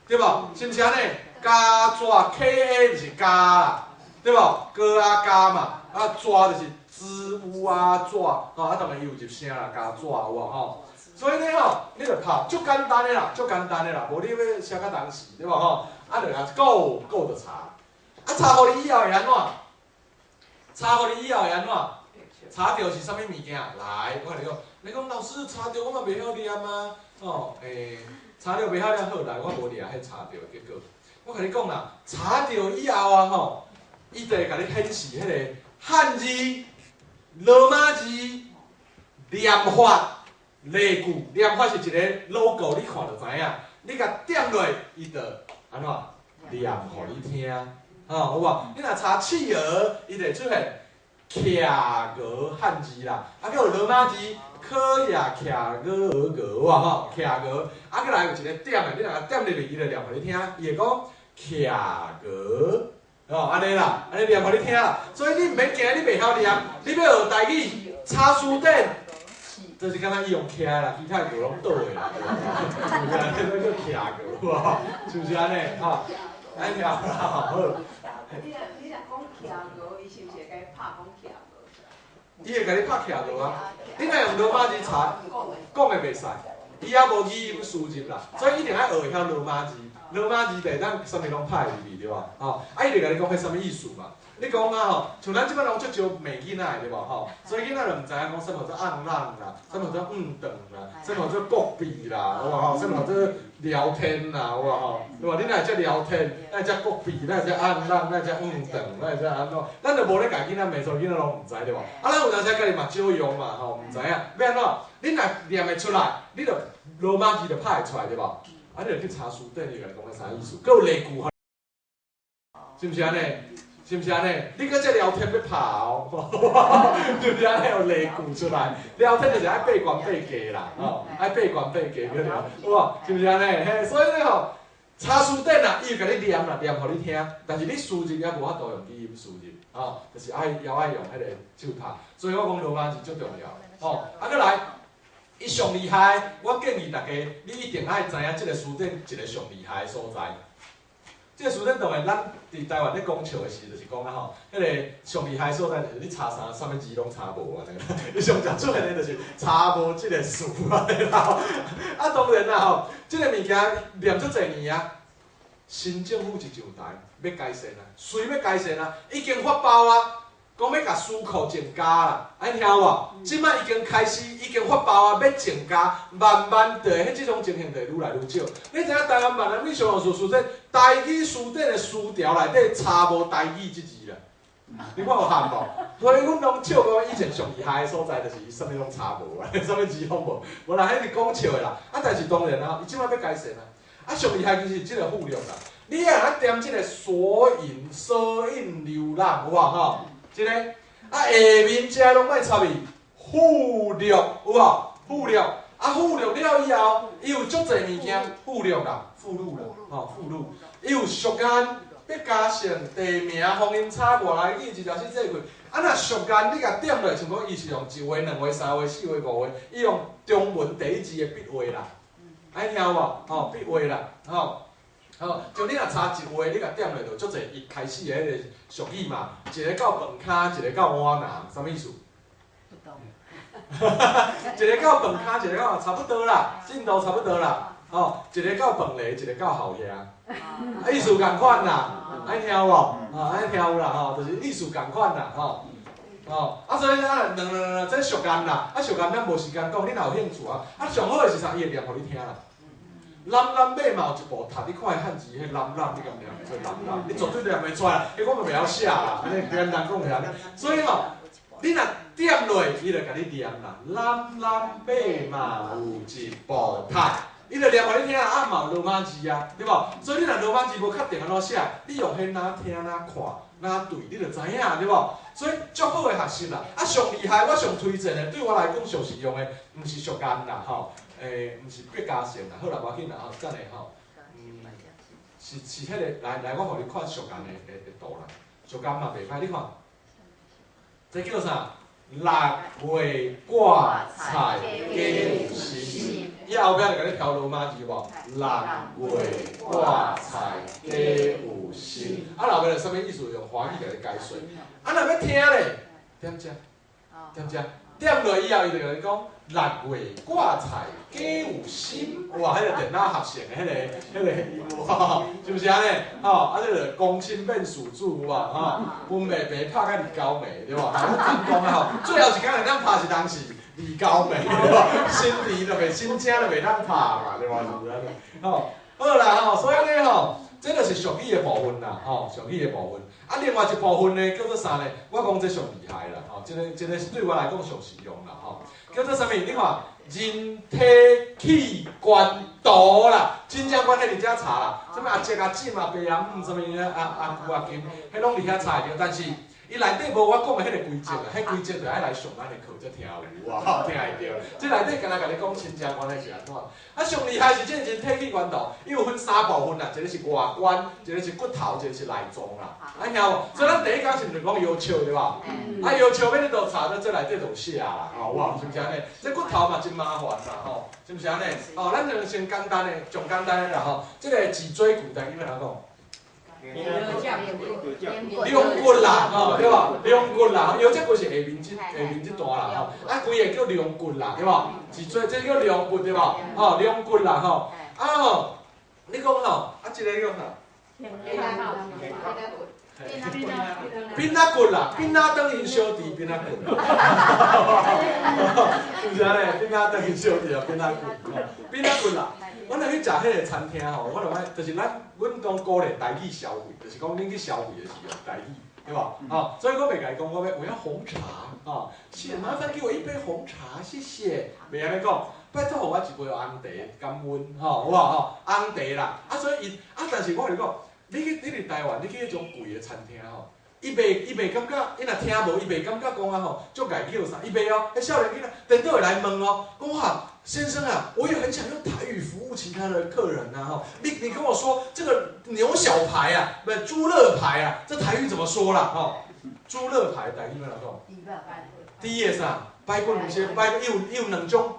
對無？是毋是按呢？加紙 K A 就是加啦，對無？高啊加嘛，啊紙就是植物啊紙，吼啊當然伊有入聲啦，加紙有無吼？所以呢吼，你就拍足簡單的啦，足簡單的啦，無你欲寫較當時，對無吼？啊，就共 go go 就查，啊查予你以後會按怎？查予你以後會按怎？查著是啥物物件？來，我共你講，你講老師查著我嘛袂曉念啊，哦，查著袂曉念好，來，我無掠彼查著的結果。我共你講啦，查著以後啊吼，伊就會共你顯示彼个漢字、羅馬字、念法、例句。念法是一个 logo，你看就知影。你共點落，伊就按怎念予你聽，吼，有無？你若查企鵝，伊就會出現企鵝漢字啦，啊，閣有羅馬字，可也企鵝鵝有無吼？企鵝，啊，閣來有一個點的，你若點入去，伊就念予你聽，伊會講企鵝，哦，按呢啦，按呢念予你聽啦。所以你毋免驚，你袂曉念，你欲學台語，查詞典，就是敢若伊用徛啦，其他的鵝攏倒的啦，是毋是？這叫企鵝，有無？是毋是按呢？吼，按呢聽啦，好。你若講企鵝，伊是毋是會共你拍講企鵝？伊會共你拍企鵝啊！你若用羅馬字查，講的袂使，伊猶無語音輸入啦，所以一定愛學會曉羅馬字。羅馬字就會當啥物攏拍入去，對無？吼，啊，伊就共你講彼啥物意思嘛？你講啊吼，像咱這擺攏足少罵囡仔的對無吼？所以囡仔就毋知影講啥物叫做按浪啦，啥物叫做毋頓啦，啥物叫做國幣啦，有無吼？啥物叫做聊天啦，有無吼？對無？你哪會遮聊天？哪會遮國幣？哪會遮按浪？哪會遮毋頓？哪會遮按怎？咱就無咧共囡仔罵，所以囡仔攏毋知對無？啊，咱有當時家己嘛少用嘛吼，毋知影，欲按怎？你若念會出來，你就羅馬字就拍會出來對無？啊，你就去查詞典，伊共你講彼啥意思？閣有例句，是毋是按呢？是毋是按呢？你閣這聊天欲拍哦，對毋對？按呢有例句出來，聊天就是愛八懸八格啦，吼，愛八懸八格對了，有無？是毋是按呢？嘿，所以呢吼，查詞典啦，伊會共你念啦，念予你聽，但是你輸入猶無法度用語音輸入，吼，就是愛猶愛用彼個手拍。所以我講羅馬字足重要，吼，啊，閣來。伊上厲害，我建議大家，你一定愛知影這个詞典一个上厲害的所在。這个詞典當然，咱佇台灣咧講笑的時，就是講啊吼，彼个上厲害的所在就是你查啥，啥物字攏查無按呢。伊上常出現的就是查無這个詞按呢啦。啊，當然啦吼，這个物件念足濟年啊，新政府一上台欲改善啊，誰欲改善啊？已經發包啊。講欲共詞庫增加啦，按呢聽有無？這擺已經開始，已經發包啊，欲增加，慢慢地，彼這種情形就會愈來愈少。你知影台灣閩南語常用詞辭典，台語詞典的詞條內底查無台語這字啦。你看有譀無？所以阮攏笑講以前上厲害的所在，就是伊啥物攏查無啊，啥物字攏無。無啦，彼是講笑的啦。啊，但是當然啊，伊這擺欲改善啊。啊，上厲害其實是這個附錄啦。你會當點這個索引、索引瀏覽，有無吼？這个啊，下面這攏愛插伊附錄，有無？附錄啊，附錄了以後，伊有足濟物件，附錄啦，附錄啦，吼，附錄，伊有俗諺、百家姓、地名、方音差、外來語、一條四字句。啊，若俗諺你共點落，像講伊是用一畫、兩畫、三畫、四畫、五畫，伊用中文第一字的筆畫啦，按呢聽有無？吼，筆畫啦，吼。吼，像你若查一畫，你共點落就足濟一開始的彼个俗語嘛，一个到飯坩，一个到碗籃，啥物意思？不懂。一个到飯坩，一个到差不多啦，進度差不多啦。吼，一个到飯蝋，一个到鱟兄，啊，意思仝款啦，按呢聽有無？啊，按呢聽有啦吼，就是意思仝款啦，吼。吼，啊，所以啊，兩兩兩，這俗諺啦，啊，俗諺咱無時間講，你若有興趣啊，啊，上好的是啥？伊會念予你聽啦。南南馬嘛有一部讀，你看伊漢字彼南南，你敢念會出？南南，你絕對念袂出來，彼我嘛袂曉寫啦，按呢簡單講起來。所以吼，你若點落，伊就共你念啦。南南馬嘛有一部讀，伊就念予你聽啊，嘛有羅馬字啊，對無？所以你若羅馬字無確定按怎寫，你用彼哪聽哪看哪對，你就知影，對無？所以足好的學習啦。啊，上厲害，我上推薦的，對我來講上實用的，毋是俗諳啦，吼。毋是畢加成啦，好啦，無要緊啦，吼，等下吼，是彼個，來來，我予你看俗諳的圖啦，俗諳嘛袂歹，你看，這叫啥？六月掛菜雞有心，伊後壁就共你調羅馬字無？六月掛菜雞有心，啊，後壁就啥物意思？用華語共你解說。啊，若欲聽咧，點遮？點遮？點落以後，伊就共你講。六月掛菜雞有心，哇！彼個電腦合成的彼個音樂，是毋是按呢？吼，啊，這個公親變事主有無？吼，分袂白拍甲二九暝，對無？成功啊吼！最後一工會當拍是當時二九暝，對無？新年就袂新正就袂當拍嘛，對無？是毋是按呢？吼，好啦吼，所以呢吼，這就是俗語的部分啦，吼，俗語的部分。啊，另外一部分呢，叫做啥呢？我講這上厲害啦，吼，這個是對我來講上實用啦，吼。叫做啥物？你看，人體器官圖啦，真正關係佇遮查啦，啥物阿叔阿姊阿爸阿姆，啥物阿阿姑阿金，彼攏佇遐查會著。但是伊內底無我講的彼個規則啊，彼規則就愛來上咱的課才聽有啊，聽會著。這內底敢若共你講親戚關係是按怎？啊，上厲害是這個人體器官圖，伊有分三部分啦，一個是外觀，一個是骨頭，一個是內臟啦。啊，聽無？所以咱第一工是毋是講腰笑對無？啊，腰笑欲你都查到這內底就有寫啦，吼，有無？是毋是按呢？這骨頭嘛真麻煩啦，吼，是毋是按呢？哦，咱就先簡單的，上簡單的啦，吼。這個脊椎骨，台語欲按怎講？龍骨啦，吼，對無？龍骨啦，腰脊骨是下面這段啦，吼。啊，規個叫龍骨啦，對無？脊椎這叫龍骨對無？吼，龍骨啦，吼。啊吼，你講吼，啊，這個叫啥？餅仔骨啦，餅仔當𪜶小弟餅仔骨，是毋是按呢？餅仔當𪜶小弟啊，餅仔骨，餅仔骨啦。阮若去食彼個餐廳吼，我就愛，就是咱，阮講鼓勵台語消費，就是講恁去消費的時候台語，對無？吼，所以我袂共伊講，我欲我要紅茶，吼，是麻煩給我一杯紅茶，謝謝。袂按呢講，拜託予我一杯紅茶，感恩，吼，有無吼？紅茶啦，啊，所以伊，啊，但是我共你講，你去你佇台灣，你去彼種貴的餐廳吼，伊袂感覺，伊若聽無，伊袂感覺講啊吼，足𠢕叫啥，伊袂哦，彼少年囡仔，顛倒會來問哦，講哇，先生啊，我也很想用台語服務其他的客人啊，吼，你跟我說這個牛小排啊，不是豬肋排啊，這台語怎麼說啦？吼，豬肋排台語欲按怎講？豬的啥？排骨毋是排骨，伊有兩種哦，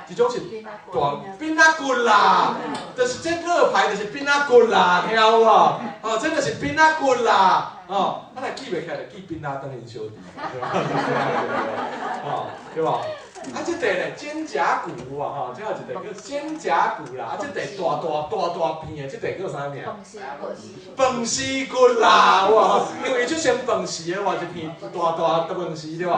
一種是大餅仔骨啦，就是這肋排就是餅仔骨啦，聽有無？哦，這就是餅仔骨啦，哦，啊若記袂起來就記餅仔當𪜶小弟，哦，對無？啊，這塊咧肩胛骨啊，吼，這有一塊叫肩胛骨啦，啊，這塊大大大大片的，這塊叫啥名？飯絲骨啦，有無？因為伊出現飯絲的話，一片大大的飯絲對無？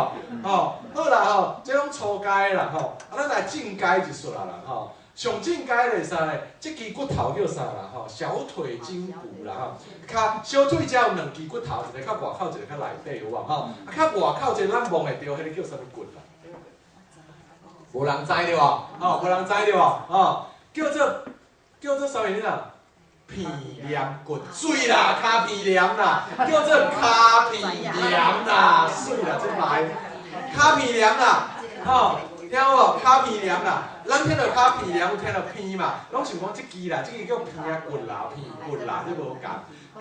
吼，好啦吼，這攏初階啦吼，啊，咱來進階一撮啦吼。上進階的啥咧？這支骨頭叫啥啦？吼，小腿筋骨啦吼。跤小腿遮有兩支骨頭，一個較外口，一個較內底，有無？吼，啊，較外口這個咱摸會著，彼個叫啥物骨啦？無人知對無？吼，無人知對無？吼，叫做啥物啦？鼻黏骨，水啦，跤皮黏啦，叫做跤皮黏啦，水啦，這來，跤皮黏啦，吼，聽有無？跤皮黏啦，咱聽著跤皮黏，有聽著鼻嘛，攏想講這支啦，這支叫鼻仔骨啦，鼻骨啦，這無仝。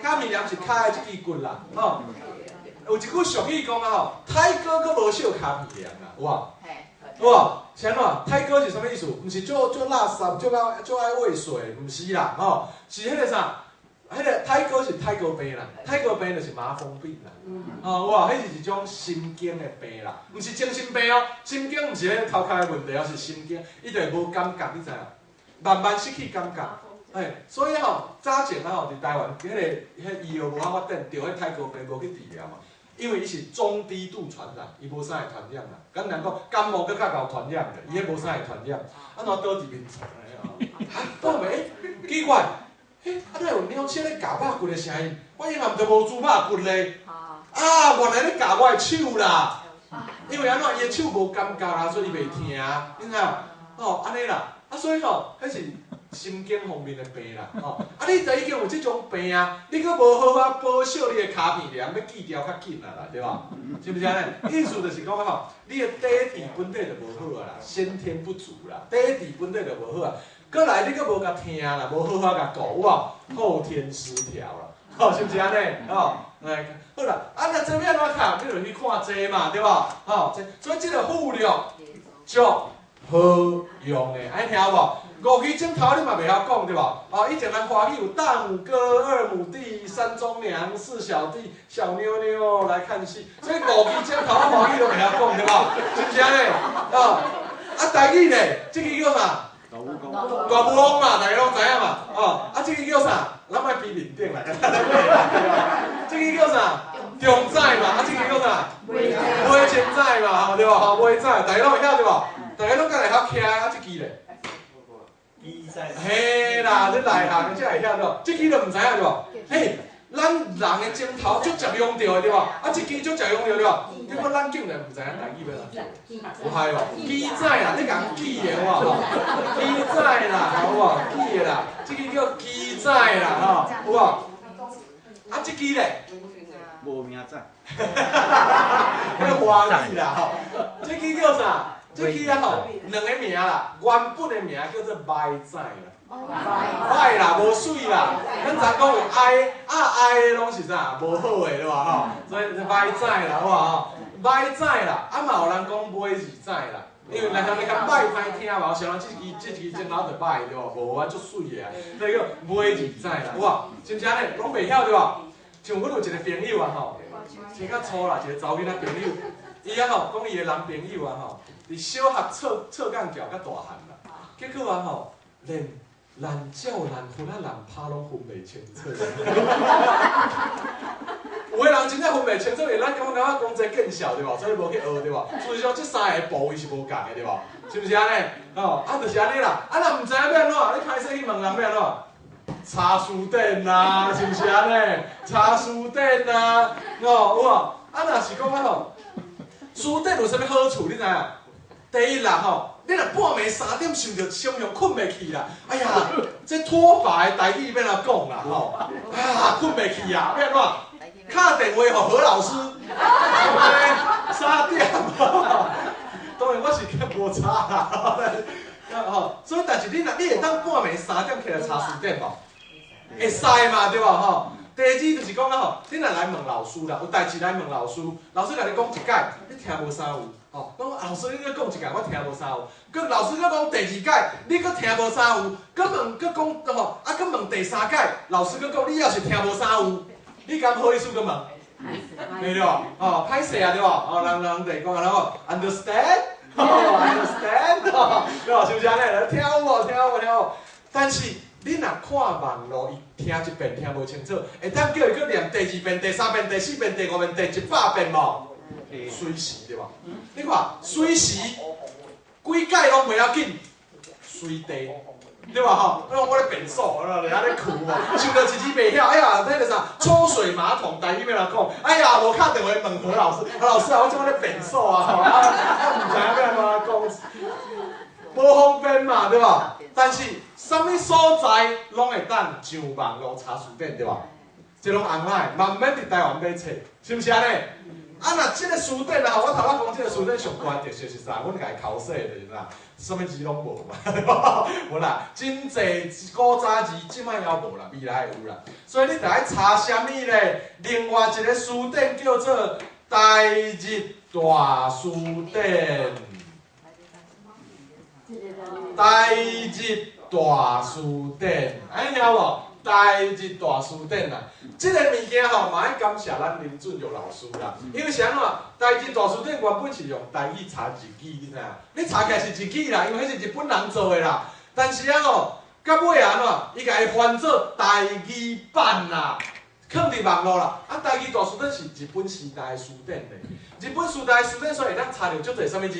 跤皮黏是跤的這支骨啦，吼。有一句俗語講啊吼，泰哥閣無少跤皮黏啦，有無？有無？是按怎？泰哥是啥物意思？毋是做做垃圾，做愛做愛畏水，毋是啦，吼，是彼個啥？彼個泰哥是泰哥病啦，泰哥病就是麻風病啦，吼，有無？彼是一種神經的病啦，毋是精神病哦，神經毋是彼頭殼的問題哦，是神經，伊就會無感覺，你知影？慢慢失去感覺，嘿，所以吼，早前啊吼，佇台灣彼個彼醫藥無法發展，著彼泰哥病無去治療嘛。因為伊是中低度傳染，伊無啥會傳染啦。簡單講，感冒閣較𠢕傳染咧，伊彼無啥會傳染。啊，怎倒佇眠床咧？啊，倒袂？奇怪，欸，啊，哪有鳥鼠咧咬肉骨的聲音？我以前都無豬肉骨咧。啊，原來咧咬我的手啦！因為按怎，伊的手無感覺啦，所以伊袂疼，你知影？哦，按呢啦，啊，所以吼，彼是神經方面的病啦，吼。啊，你就已經有這種病啊，你閣無好好保守你的跤皮簾，欲記牢較緊啊啦，對無？是毋是按呢？意思就是講吼，你的底底本底就無好啊啦，先天不足啦，底底本底就無好啊。閣來你閣無共疼啦，無好好共顧，有無？後天失調啦，吼，是毋是按呢？吼，來，好啦，啊，若這欲按怎看？你就去看這嘛，對無？吼，這所以這個附錄足好用的，愛聽無？五支指頭你嘛袂曉講對無？哦，以前咱華語有大拇哥、二拇弟、三中娘、四小弟、小妞妞來看戲，所以五支指頭華語都袂曉講對無？是毋是按呢？哦，啊，台語咧，這支叫啥？大富翁嘛，大家攏知影嘛。哦，啊，這支叫啥？咱莫比面頂啦，這支叫啥？中指嘛，啊，這支叫啥？尾指嘛，吼對無？吼，尾指，大家攏會曉對無？大家攏敢會曉徛啊，這支咧？嘿啦，你內行才會曉對無？這支都毋知影對無？嘿，咱人的指頭足常用著的對無？啊，這支足常用著對無？結果咱竟然毋知影台語欲按怎叫，有害無？記指啦，你共記的有無？記指啦，有無？記的啦，這支叫記指啦，吼，有無？啊，這支咧？無名指。彼華語啦，吼，這支叫啥？這支啊吼，兩个名啦，原本的名叫做䆀指啦，䆀啦，無媠啦。咱昨講有愛啊愛的攏是啥？無好的對無吼？所以䆀指啦，有無吼？䆀指啦，啊嘛有人講尾二指啦，因為人家較䆀歹聽嘛，想講這支指頭就䆀對無？無啊，足媠的啊，所以叫尾二指啦，有無？是毋是按呢？攏袂曉對無？像阮有一個朋友啊吼，生較粗啦，一個查某囡仔朋友，伊啊吼講伊的男朋友啊吼，佇小學輟軋轎較大漢啦，結果啊吼，連爛鳥、爛雲仔、爛拍攏分袂清楚。有的人真正分袂清楚，因為咱感覺感覺講這見笑對無？所以無去學對無？事實上，這三个部位是無仝的對無？是毋是按呢？吼，啊，就是按呢啦。啊，若毋知影欲按怎，你歹勢去問人欲按怎？查辭典啊，是毋是按呢？查辭典啊，哦，有無？啊，若是講啊吼，辭典有啥物好處？你知影？第一啦吼，你若半暝3點想著衝動睏袂去啦，哎呀，這脫髮的台語欲按怎講啦吼？啊，睏袂去啊，欲按怎？敲電話予何老師，3點，當然我是較無查啦，吼，所以但是你若你會當半暝三點起來查辭典無？會使嘛，對無吼？第二就是講啊吼，你若來問老師啦，有代誌來問老師，老師共你講一擺，你聽無啥有，吼，講老師你閣講一擺，我聽無啥有。閣老師閣講第二擺，你閣聽無啥有，閣問閣講吼，啊閣問第三擺，老師閣講你猶是聽無啥有，你敢好意思閣問？對無？哦，歹勢啊，對無？哦，人人就講啊，吼，understand，understand，對無？是毋是按呢？聽有無？聽有無？聽有無？但是你若看網路，伊聽一遍聽無清楚，會當叫伊閣念第二遍、第三遍、第四遍、第五遍、第100遍無？隨時對無？你看隨時幾擺攏袂要緊，隨地對無吼？我咧便所，佇遐咧跍哦，想著一字袂曉，哎呀，彼个啥抽水馬桶，台語欲按怎講？哎呀，無敲電話問何老師，何老師啊，我這擺咧便所啊，吼，啊，毋知影欲按怎講，無方便嘛，對無？但是啥物所在攏會當上網路查辭典，對無？這攏 online，嘛毋免佇台灣買冊，是毋是按呢？啊，若這个辭典啊，我頭仔講這个辭典上懸特色是啥？阮共伊剾洗就是啥，啥物字攏無嘛，無啦，真濟古早字，這擺猶無啦，未來會有啦。所以你著愛查啥物咧？另外一个辭典叫做《台日大辭典》。台日大辭典，按呢聽無？台日大辭典啦，這个物件吼，嘛愛感謝咱林俊玉老師啦。因為是按怎？台日大辭典原本是用台語查日語，你知影？你查起來是日語啦，因為彼是日本人做的啦。但是啊吼，到尾按怎？伊共伊翻做台語版啦。囥佇網路啦。啊，台語大辭典是日本時代的詞典咧。日本時代的詞典，所以會當查著足濟啥物字？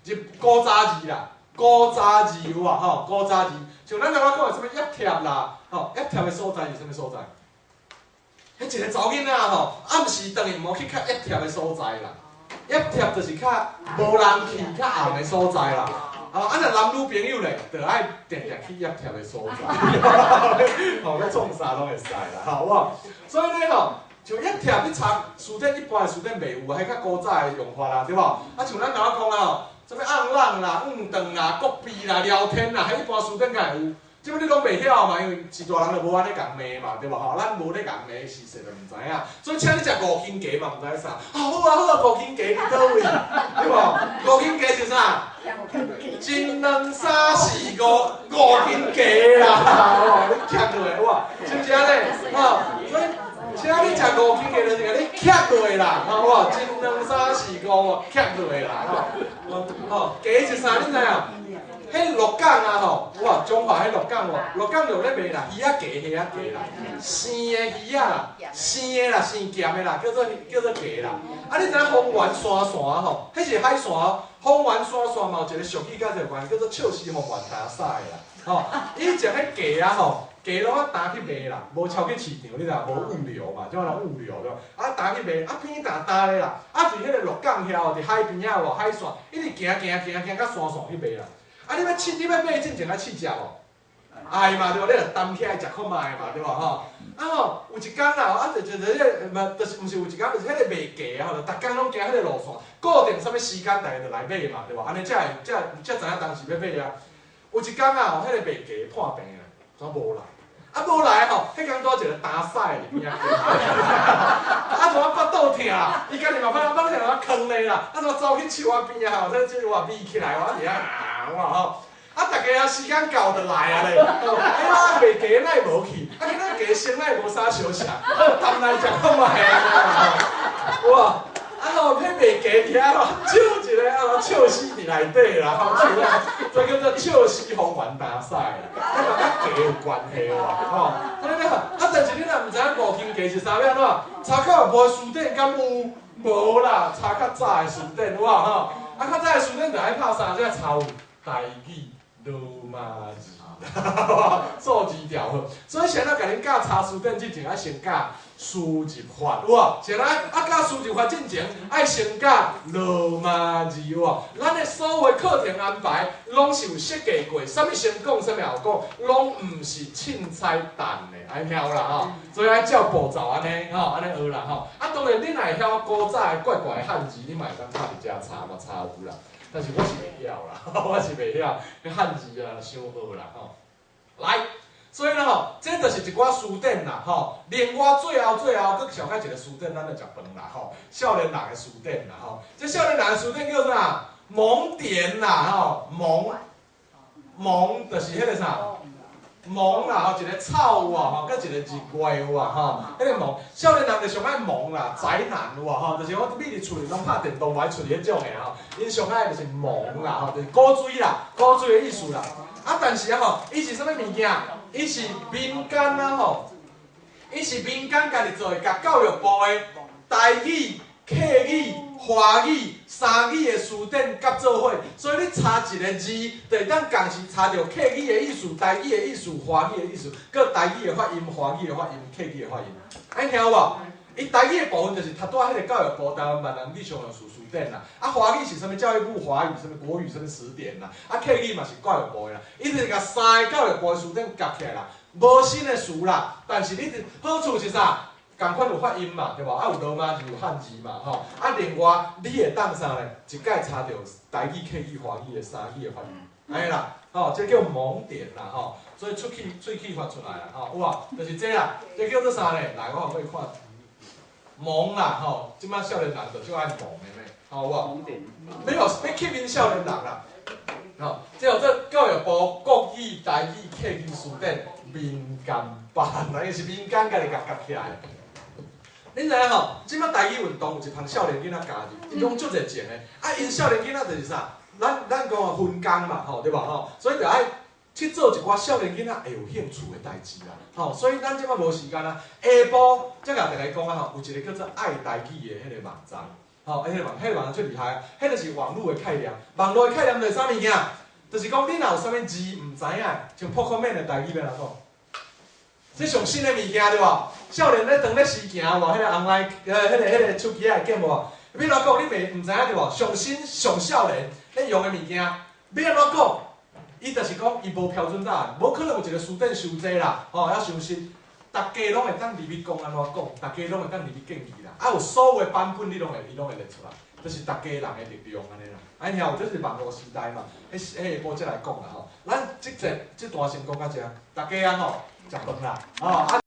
日古早字啦，古早字有無吼？古早字，像咱頭仔講的啥物葉貼啦，吼，葉貼的所在是啥物所在？彼一个查某囡仔吼，暗時轉去毋好去較葉貼的所在啦。葉貼就是較無人去、較暗的所在啦。啊，若男女朋友咧，就愛定定去葉貼的所在。吼，欲創啥攏會使啦，吼無？所以咧吼，像葉貼你查辭典，一般的辭典袂有啊，彼較古早的用法啦，對無？啊，像咱頭仔講啊吼，啥物尪人啦、五頓啦、國幣啦、聊天啦，彼一般辭典敢會有？這物你攏袂曉嘛，因為是大人就無按呢共罵嘛，對無吼？咱無咧共罵，時勢就毋知影。所以請你食五斤雞嘛，毋知啥。啊好啊好啊，五斤雞佇佗位，對無？五斤雞是啥？一兩三四五，五斤雞啦！哦，你徛落哇，是毋是按呢？吼，所以請你食五斤雞就是共你徛落啦，吼哇，一兩三四五，徛落啦，吼，吼，雞是啥？你知影？彼鹿港啊吼，哇，彰化彼鹿港喎，鹿港就有咧賣啦，魚仔雞、蝦仔雞啦，生的魚仔啦，生的啦，生鹹的啦，叫做雞啦。啊，你知影豐原山線吼，彼是海線，豐原山線嘛有一个俗語佮這有關，叫做笑死豐原擔屎啦。吼，以前彼雞仔吼，雞攏愛擔去賣啦，無超級市場，你知影無物流嘛，這種物流對無？啊，擔去賣，啊偏擔擔咧啦，啊佇彼个鹿港遐哦，佇海邊仔有無海線，一直行行行行到山線去賣啦。啊！你欲試，你欲買進前愛試食無？愛嘛對無？你著擔起來食看覓嘛對無吼？啊吼，有一工啦，啊就就就彼个，毋就是毋是有一工，就是彼个賣雞啊吼，逐工攏行彼個路線，固定啥物時間，逐家就來買嘛對無？按呢才會才才知影當時欲買啊。有一工啊，彼個賣雞破病啊，怎無來？啊無來吼，彼工拄一个擔屎佇邊仔過，啊怎啊腹肚疼，伊家己嘛腹肚疼，啊囥咧啦，啊怎走去樹仔邊仔吼，這這哇覕起來，我佇遐啊，我吼，啊逐家啊時間到就來啊咧，哎呀賣雞哪會無去？啊今仔雞生哪會無啥相像？好擔來食看覓啊！哇！啊吼，彼賣雞佇遐吼，笑一个啊，笑死佇內底啦，吼笑啊，這叫做笑死豐原擔屎啦，這嘛佮雞有關係哇，吼！啊你咧，啊但是你若毋知影五斤雞是啥物按怎？查教育部的辭典敢有？無啦，查較早的辭典有無吼？啊較早的辭典就愛拍三才查有台語羅馬字，數字調好。所以先仔共恁教查辭典之前，愛先教輸入法，有無？先來啊教輸入法進前，愛先教羅馬字，有無？咱的所有課程安排，攏是有設計過，啥物先講，啥物後講，攏毋是凊彩擲的，愛曉啦吼。所以愛照步驟按呢吼，按呢學啦吼。啊，當然你若會曉古早的怪怪的漢字，你嘛會當拍佇遮查嘛查有啦。但是我是袂曉啦，我是袂曉，彼漢字啊傷學啦吼。來，所以呢吼，這就是一寡辭典啦吼。另外最後最後，閣紹介一個辭典，咱就食飯啦吼。少年人的辭典啦吼，這少年人的辭典叫啥？萌典啦吼，萌萌就是彼个啥？萌啦吼，一个草有無吼，閣一個日月有無吼，彼个萌，少年人就上愛萌啦，宅男有無吼，就是我覕佇厝裡攏拍電動，無愛出去彼種的吼，𪜶上愛就是萌啦吼，就是古錐啦，古錐的意思啦。啊，但是啊吼，伊是啥物物件？伊是民間啊吼，伊是民間家己做的，共教育部的台語、客語、華語三語的辭典夾做伙，所以你查一个字，就會當仝時查著客語的意思、台語的意思、華語的意思，閣台語的發音、華語的發音、客語的發音，按呢聽有無？伊台語的部分就是讀佇彼个教育部台灣閩南語常用詞辭典啦，啊華語是啥物教育部華語啥物國語啥物詞典啦，啊客語嘛是教育部的啦，伊就是共三个教育部的辭典夾起來啦，無新的詞啦，但是你好處是啥？仝款有發音嘛，對無？啊有羅馬字有漢字嘛，吼。啊另外你會當啥咧？一擺查著台語、客語、華語的三語的發音，按呢啦，吼，這叫萌典啦，吼。所以出去喙齒發出來啦，吼，有無？就是這啦，這叫做啥咧？來，我予你看。萌啦，吼，這擺少年人就足愛萌的咩？吼，有無？欲予欲吸引少年人啦，吼，這叫做教育部國語、台語、客語辭典民間版，因為是民間家己共夾起來。恁知影吼？這擺台語運動有一幫少年囡仔加入，𪜶攏足熱情的。啊，𪜶少年囡仔就是啥？咱咱講的分工嘛，吼，對無吼？所以就愛去做一寡少年囡仔會有興趣的代誌啦，吼，所以咱這擺無時間啊。下晡才共大家講啊吼，有一個叫做愛台語的彼個網站，吼，彼個網站最厲害，彼個是網路的概念。網路的概念就是啥物件？就是講你若有啥物字毋知影，像撲克面的台語欲按怎講？這上新的物件對無？少年咧當咧時行無？彼個 online 彼個手機仔會見無？欲按怎講？你袂毋知影對無？上新上少年咧用的物件，欲按怎講？伊就是講，伊無標準答案，無可能有一個辭典收這啦，吼，猶相信，逐家攏會當入去講按怎講，逐家攏會當入去建議啦，啊有所有的版本你攏會，伊攏會列出來，這是逐家人的力量按呢啦。啊，爾後這是網路時代嘛，彼下晡才來講啦吼。咱這節這段先講到遮，逐家啊吼，食飯啦，吼啊。